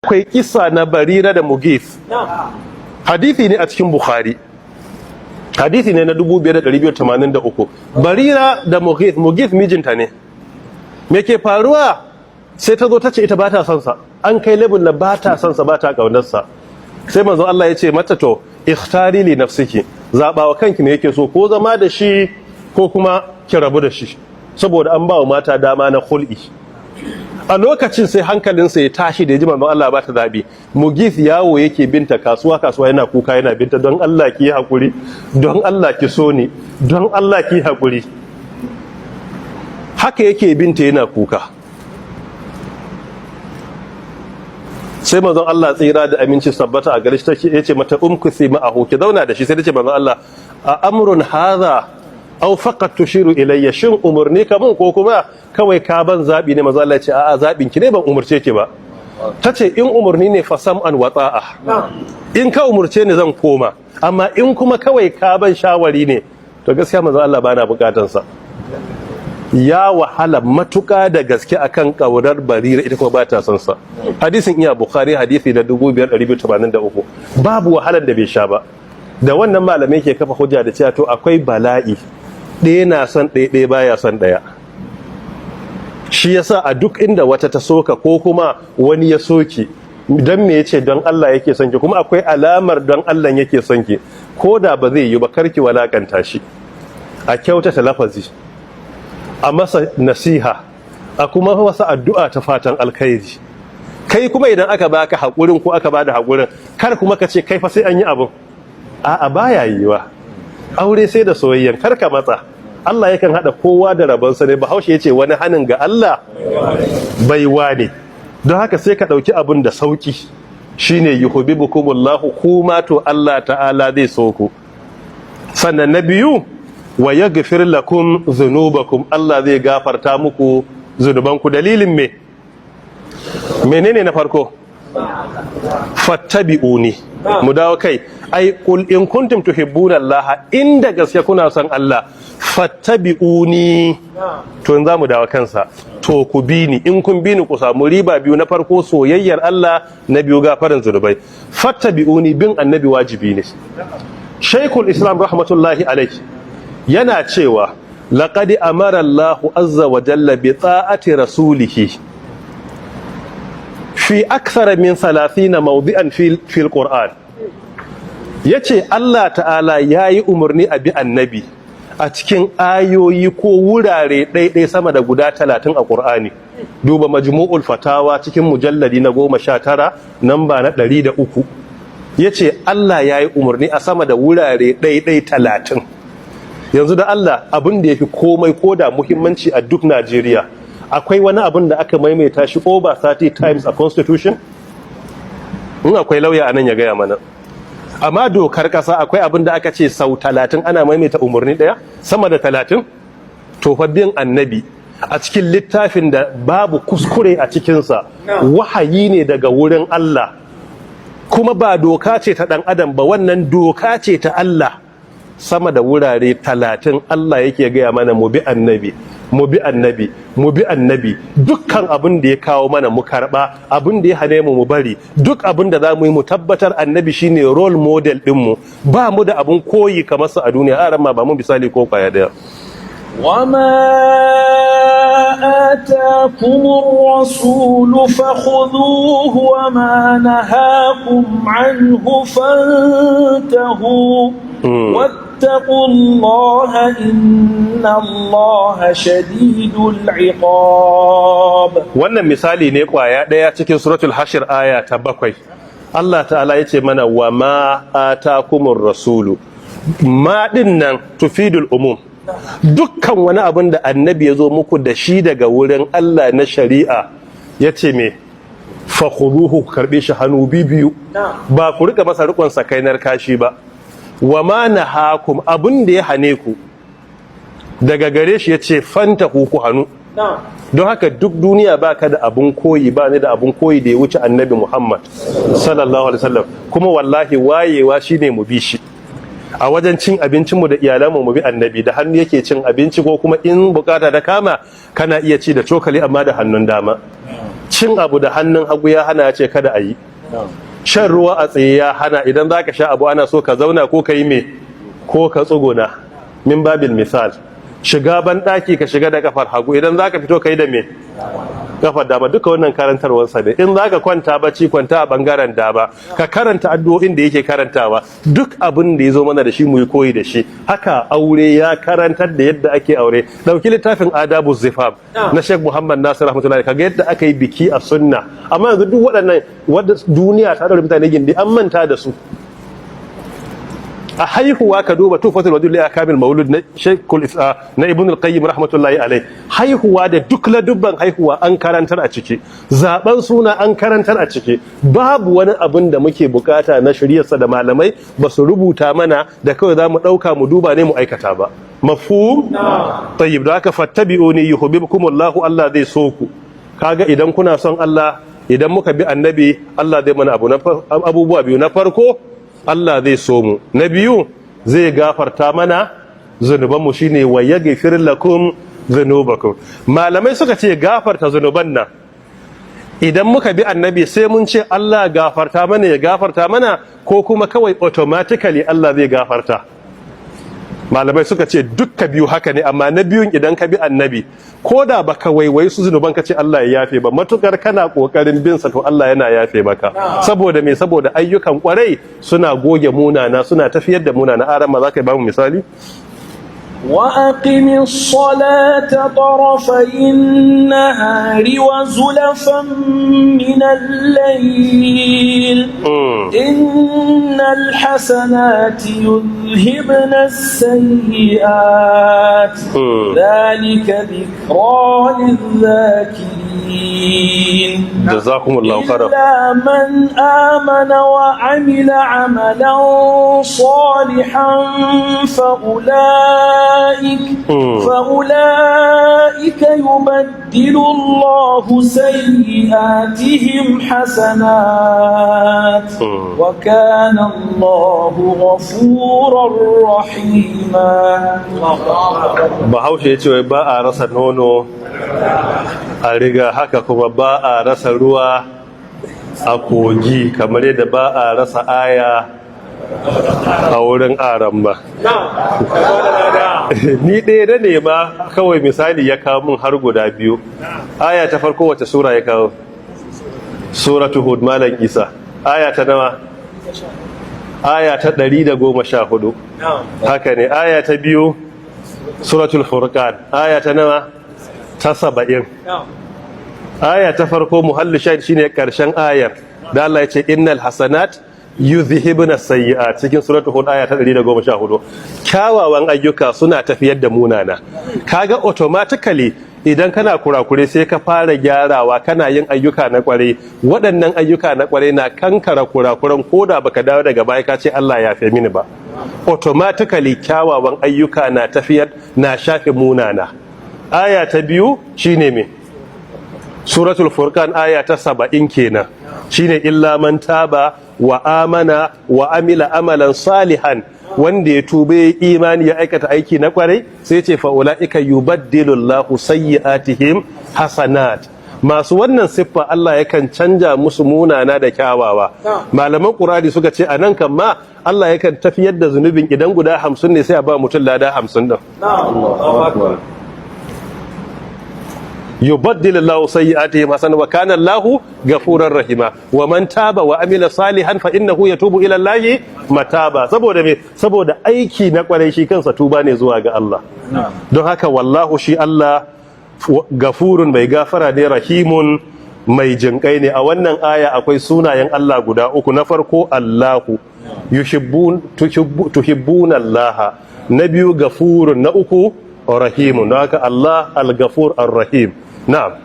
Akwai kisa na Barira da Mugis. Hadisi ne a cikin Bukhari, hadisi ne na 5283. Barira da Mugis, Mugis mijinta ne. Me ke faruwa? Sai ta zo ta ce ita ba ta son sa. An kai level na ba ta son sa, ba ta kaunarsa. Sai manzo Allah ya ce mata, "To, اختاري لنفسك, zaba wa kanki me yake so, ko zama da shi ko kuma ki rabu da shi," saboda an ba wa mata dama na khul'i. A lokacin sai hankalinsa ya tashi da ya ji manzon Allah ba ta zabi. Mugis yawo yake binta kasuwa kasuwa, yana kuka, yana binta, "Don Allah ki yi hakuri, don Allah ki so ni, don Allah ki yi hakuri." Haka yake binta yana kuka. Sai manzon Allah, tsira da aminci sabbata a gare shi, take yace mata, "امكثي معه, ki zauna da shi." Sai tace, "Manzon Allah, أأمر هذا أو فقط تشير إلي? Shin umurni ka mun ko kuma kawai ka ban zabi ne?" Manzon Allah ya ce, "A'a, zabin ki ne, ban umurce ki ba." Tace, "In umurni ne, فسمعا وطاعة, in ka umurce ni zan koma, amma in kuma kawai ka ban shawari ne, to gaskiya manzon Allah, bana bukatan sa." Ya wahala matuka da gaske akan kaurar Barira, ita kuma ba ta son sa. Hadisin iya Bukhari, hadisi da 5283. Babu wahalar da bai sha ba. Da wannan malamai ke kafa hujja da cewa to akwai bala'i, ɗaya na son ɗaya, ɗaya baya son ɗaya. Shi yasa a duk inda wata ta soka ko kuma wani ya soki, don me yace don Allah yake son ki, kuma akwai alamar don Allah yake son ki, ko da ba zai yi ba, karki walakanta shi. A kyautata lafazi, a masa nasiha, a kuma masa addu'a ta fatan alkhairi. Kai kuma idan aka baka haƙurin ko aka bada haƙurin, kar kuma ka ce kai fa sai an yi abin. A'a, baya yiwa. Aure sai da soyayyan, kar ka matsa. Allah yakan hada kowa da rabonsa ne. Bahaushe ya ce wani hanin ga Allah baiwa ne. Don haka sai ka ɗauki abin da sauki, shine يحببكم الله, kuma to Allah ta'ala zai so ku. Sannan na biyu, ويغفر لكم ذنوبكم, Allah zai gafarta muku zunubanku. Dalilin me? Menene na farko? فاتبعوني. Mu dawo kai ai, قل إن كنتم تحبون الله, inda gaske kuna son Allah, فاتبعوني. To in zamu dawo kansa, to ku bi ni. In kun bi ni, ku samu riba biyu: na farko soyayyar Allah, na biyu gafarin zunubai. فاتبعوني, bin annabi wajibi ne. Shaykhul Islam رحمة الله عليه yana cewa, لقد أمر الله عز وجل بطاعة رسوله في أكثر من 30 موضعا في القرآن. Yace Allah ta'ala yayi umarni a bi annabi a cikin ayoyi ko wurare ɗaiɗai sama da guda 30 a Ƙur'ani. Duba Majmu'ul Fatawa cikin mujalladi na 19, namba na 103. Yace Allah yayi umarni a sama da wurare ɗaiɗai 30. Yanzu da Allah, abin da ya fi komai ko da muhimmanci a duk Najeriya, akwai wani abin da aka maimaita shi over 30 times a constitution? In akwai lauya a nan ya gaya mana. Amma dokar kasa, akwai abin da aka ce sau 30 ana maimaita umarni daya sama da 30? To fa bin annabi a cikin littafin da babu kuskure a cikinsa, wahayi ne daga wurin Allah, kuma ba doka ce ta dan adam ba, wannan doka ce ta Allah, sama da wurare 30 Allah yake gaya mana mu bi annabi, mu bi annabi, mu bi annabi. Dukkan abin da ya kawo mana mu karba, abin da ya hane mu mu bari. Duk abin da za mu yi, mu tabbatar annabi shine role model dinmu. Ba mu da abin koyi kamar su a duniya. A ma ba mu misali ko kwaya daya. وما آتاكم الرسول فخذوه وما نهاكم عنه فانتهوا واتقوا الله إن الله شديد العقاب. Wannan misali ne kwaya daya cikin Suratul Hashir, aya ta 7. Allah ta'ala ya ce mana وما آتاكم الرسول. ما din nan تفيد العموم. Dukkan wani abin da annabi ya zo muku da shi daga wurin Allah na shari'a, ya ce me? فخذوه, ku karbe shi hannu biyu, ba ku rika masa rikon sakainar kashi ba. وما نهاكم, abin da ya hane ku daga gare shi, ya ce فانتهوا, ku hannu. Don haka duk duniya ba ka da abun koyi, ba ni da abun koyi da ya wuce annabi Muhammad صلى الله عليه وسلم. Kuma wallahi wayewa shine mu bi shi a wajen cin abincinmu da iyalanmu. Mu bi annabi, da hannu yake cin abinci, ko kuma in bukata ta kama kana iya ci da cokali, amma da hannun dama. Cin abu da hannun hagu ya hana, ya ce kada a yi. Shan ruwa a tsaye ya hana. Idan za ka sha abu, ana so ka zauna ko ka yi me, ko ka tsuguna, min babil misal. Shiga ban ɗaki, ka shiga da kafar hagu. Idan za ka fito, ka yi da me? Kafar dama. Duka wannan karantarwarsa ne. In za ka kwanta bacci, kwanta a bangaren dama. Ka karanta addu'o'in da yake karantawa. Duk abin da ya zo mana da shi, mu yi koyi da shi. Haka aure, ya karantar da yadda ake aure. Dauki littafin Adabu Zifaf na Sheikh Muhammad Nasir rahmatullahi, kaga yadda aka yi biki a sunna. Amma yanzu duk waɗannan wadda duniya ta daure mutane gindi, an manta da su. A haihuwa, ka duba Tuhfatul Wadud li Ahkamil Maulud na Sheikhul na Ibn al-Qayyim rahmatullahi alai. Haihuwa da duk ladubban haihuwa an karantar a ciki. Zaben suna an karantar a ciki. Babu wani abin da muke bukata na shari'arsa da malamai ba su rubuta mana da kawai za mu dauka mu duba ne mu aikata ba. Mafhum? Tayyib. Da haka, fattabi'uni yuhibbukumullahu, Allah zai so ku. Kaga idan kuna son Allah, idan muka bi Annabi, Allah zai mana abu na abubuwa biyu. Na farko, Allah zai so mu. Na biyu, zai gafarta mana zunubanmu, shine wa yaghfir lakum dhunubakum. Malamai suka ce gafarta zunuban nan, idan muka bi Annabi, sai mun ce Allah gafarta mana ya gafarta mana, ko kuma kawai automatically Allah zai gafarta? Malamai suka ce dukka biyu haka ne, amma na biyun, idan ka bi Annabi, ko da baka waiwayi su zunuban ka ce Allah ya yafe ba, matukar kana kokarin bin sa, to Allah yana yafe maka. Saboda me? Saboda ayyukan kwarai suna goge munana, suna tafiyar da munana. Aran ma zaka ba mu misali? وأقم الصلاة طرفي النهار وزلفا من الليل، إن الحسنات يذهبن السيئات، ذلك ذكرى للذاكرين. جزاكم الله خيرا. إلا من آمن وعمل عملا صالحا فأولئك يبدل الله سيئاتهم حسنات، وكان الله غفورا رحيما. Bahaushe ya ce wai ba a rasa nono a riga, haka kuma ba a rasa ruwa a kogi, kamar yadda ba a rasa aya a wurin aran ba. Ni ɗaya da nema kawai misali ya kawo mun har guda biyu. Aya ta farko, wace sura ya kawo? Suratu Hud. Malam Isa, aya ta nawa? Aya ta 114, haka ne. Aya ta biyu, Suratul Furqan, aya ta nawa? Ta 70. Aya ta farko, muhallu shahid shine karshen ayar da Allah ya ce innal hasanat yuzhibna sayyi'at, cikin Suratul Hud aya ta 114. Kyawawan ayyuka suna tafiyar da munana. Kaga automatically idan kana kurakure, sai ka fara gyarawa, kana yin ayyuka na kwarai, waɗannan ayyuka na kwarai na kankara kurakuran, koda baka dawo daga baya ka ce Allah ya yafe mini ba. Automatically kyawawan ayyuka na tafiyar, na shafe munana. Aya ta biyu shine me? Suratul Furqan, aya ta 70 kenan, shine illa man taba wa amana wa amila amalan salihan. Wanda ya tube, imani, ya aikata aiki na kwarai, sai ce fa ulaika yubaddilu Allahu sayyi'atihim hasanat. Masu wannan siffa, Allah yakan canja musu munana da kyawawa. Malaman Qur'ani suka ce anan kan ma Allah yakan tafiyar da zunubin. Idan guda 50 ne, sai a ba mutum lada 50 din. Yubaddil Allahu sayyi'atihim hasanatan wa kana Allahu ghafurar rahima. Wa man taba wa amila salihan fa innahu yatubu ila Allahi mataba. Saboda me? Saboda aiki na kwarai shi kansa tuba ne zuwa ga Allah. Don haka, wallahu, shi Allah, gafurun, mai gafara ne, rahimun, mai jinkai ne. A wannan aya akwai sunayen Allah guda uku. Na farko, Allahu, yuhibbun tuhibbuna Allah. Na biyu, gafurun. Na uku, rahimun. Don haka, Allah al-Gafur ar-Rahim. Na'am.